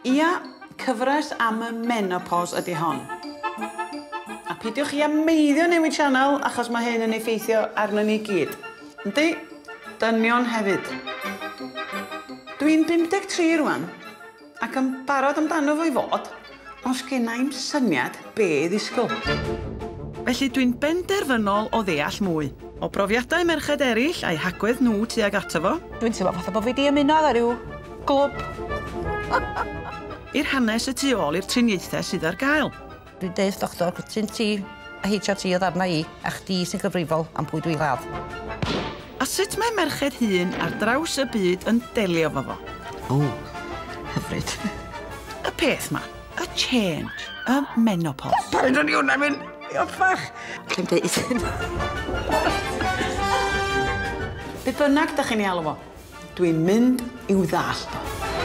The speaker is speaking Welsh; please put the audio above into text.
Ia, cyfres am y menopos ydy hon. A peidiwch chi â meiddio newid sianel, achos mae hyn yn effeithio arnon ni gyd. Yndi? Dynion hefyd. Dwi'n 53 rwan, ac yn barod amdano fo i fod, ond sgenna i'm syniad be i ddisgwyl. Felly dwi'n benderfynol o ddeall mwy. O brofiadau merched eraill a'u hagwedd nhw tuag ato fo. Dwi'n teimlo fatha bod fi 'di ymuno â rhyw glwb. I'r hanes y tu ôl i'r triniaethau sydd ar gael. Dwi'n deud doctor, cwtyn ti a HRT oedd arna i, a chdi sy'n gyfrifol am pwy dwi ladd. A sut mae merched hŷn ar draws y byd yn delio efo fo. O, hyfryd. Y peth 'ma, y change, y menopos. Paid o'n i hwnna mynd, diolch. Allai'm deud. Be bynnag da chi'n ei alw fo, dwi'n mynd i'w ddallt o.